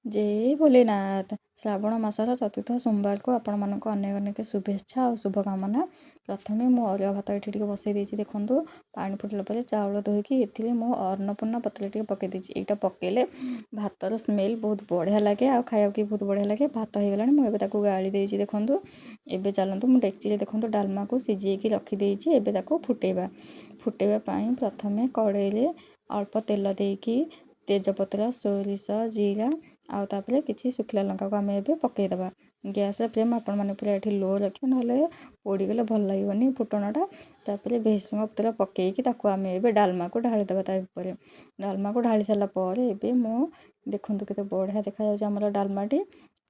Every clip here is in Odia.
ଜୟ ଭୋଲେନାଥ। ଶ୍ରାବଣ ମାସର ଚତୁର୍ଥ ସୋମବାରକୁ ଆପଣମାନଙ୍କୁ ଅନେକ ଅନେକ ଶୁଭେଚ୍ଛା ଆଉ ଶୁଭକାମନା। ପ୍ରଥମେ ମୁଁ ଅରୁଆ ଭାତ ଏଠି ଟିକେ ବସେଇ ଦେଇଛି। ଦେଖନ୍ତୁ, ପାଣି ଫୁଟିଲା ପରେ ଚାଉଳ ଧୋଇକି ଏଥିରେ ମୁଁ ଅନ୍ନପୂର୍ଣ୍ଣା ପତ୍ର ଟିକେ ପକାଇ ଦେଇଛି। ଏଇଟା ପକାଇଲେ ଭାତର ସ୍ମେଲ୍ ବହୁତ ବଢ଼ିଆ ଲାଗେ ଆଉ ଖାଇବାକୁ ବି ବହୁତ ବଢ଼ିଆ ଲାଗେ। ଭାତ ହେଇଗଲାଣି, ମୁଁ ଏବେ ତାକୁ ଗାଳି ଦେଇଛି। ଦେଖନ୍ତୁ, ଏବେ ଚାଲନ୍ତୁ, ମୁଁ ଡେକ୍ଚିରେ ଦେଖନ୍ତୁ ଡାଲମାକୁ ସିଝେଇକି ରଖିଦେଇଛି। ଏବେ ତାକୁ ଫୁଟେଇବା। ଫୁଟେଇବା ପାଇଁ ପ୍ରଥମେ କଡ଼େଇରେ ଅଳ୍ପ ତେଲ ଦେଇକି ତେଜପତ୍ର, ସୋରିଷ, ଜିରା ଆଉ ତାପରେ କିଛି ଶୁଖିଲା ଲଙ୍କାକୁ ଆମେ ଏବେ ପକାଇଦେବା। ଗ୍ୟାସ୍ର ଫ୍ଲେମ୍ ଆପଣମାନେ ପୁରା ଏଠି ଲୋ ରଖିବେ, ନହେଲେ ପୋଡ଼ିଗଲେ ଭଲ ଲାଗିବନି ଫୁଟଣଟା। ତାପରେ ଭେସୁଙ୍ଗା ପତ୍ର ପକାଇକି ତାକୁ ଆମେ ଏବେ ଡାଲମାକୁ ଢାଳିଦେବା। ତା ଉପରେ ଡାଲମାକୁ ଢାଳି ସାରିଲା ପରେ ଏବେ ମୁଁ ଦେଖନ୍ତୁ କେତେ ବଢ଼ିଆ ଦେଖାଯାଉଛି। ଆମର ଡାଲମାଟି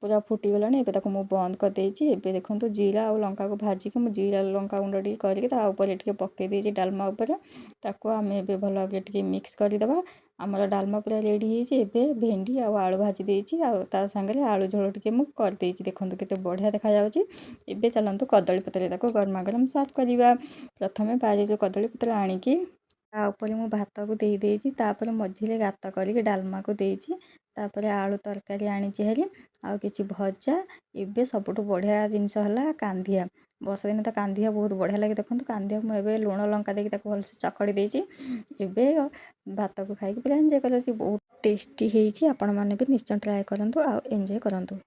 ପୁରା ଫୁଟିଗଲାଣି, ଏବେ ତାକୁ ମୁଁ ବନ୍ଦ କରିଦେଇଛି। ଏବେ ଦେଖନ୍ତୁ, ଜିରା ଆଉ ଲଙ୍କାକୁ ଭାଜିକି ମୁଁ ଜିରା ଲଙ୍କା ଗୁଣ୍ଡ ଟିକେ କରିକି ତା ଉପରେ ଟିକେ ପକାଇ ଦେଇଛି ଡାଲମା ଉପରେ। ତାକୁ ଆମେ ଏବେ ଭଲ ଭାବରେ ଟିକେ ମିକ୍ସ କରିଦେବା। ଆମର ଡାଲମା ପୁରା ରେଡ଼ି ହେଇଛି। ଏବେ ଭେଣ୍ଡି ଆଉ ଆଳୁ ଭାଜି ଦେଇଛି ଆଉ ତା ସାଙ୍ଗରେ ଆଳୁ ଝୋଳ ଟିକେ ମୁଁ କରିଦେଇଛି। ଦେଖନ୍ତୁ କେତେ ବଢ଼ିଆ ଦେଖାଯାଉଛି। ଏବେ ଚାଲନ୍ତୁ କଦଳୀ ପତ୍ରରେ ତାକୁ ଗରମା ଗରମ ସର୍ଭ କରିବା। ପ୍ରଥମେ ବାରିରୁ କଦଳୀ ପତ୍ର ଆଣିକି ତା ଉପରେ ମୁଁ ଭାତକୁ ଦେଇଦେଇଛି। ତାପରେ ମଝିରେ ଗାତ କରିକି ଡାଲମାକୁ ଦେଇଛି। ତାପରେ ଆଳୁ ତରକାରୀ ଆଣିଛି ହେରି ଆଉ କିଛି ଭଜା। ଏବେ ସବୁଠୁ ବଢ଼ିଆ ଜିନିଷ ହେଲା କାନ୍ଧିଆ। ବର୍ଷା ଦିନେ ତ କାନ୍ଧିଆ ବହୁତ ବଢ଼ିଆ ଲାଗେ। ଦେଖନ୍ତୁ, କାନ୍ଧିଆକୁ ମୁଁ ଏବେ ଲୁଣ ଲଙ୍କା ଦେଇକି ତାକୁ ଭଲସେ ଚକଡ଼ି ଦେଇଛି। ଏବେ ଭାତକୁ ଖାଇକି ପୁରା ଏନ୍ଜୟ କରାଉଛି। ବହୁତ ଟେଷ୍ଟି ହେଇଛି। ଆପଣମାନେ ବି ନିଶ୍ଚୟ ଟ୍ରାଏ କରନ୍ତୁ ଆଉ ଏନ୍ଜୟ କରନ୍ତୁ।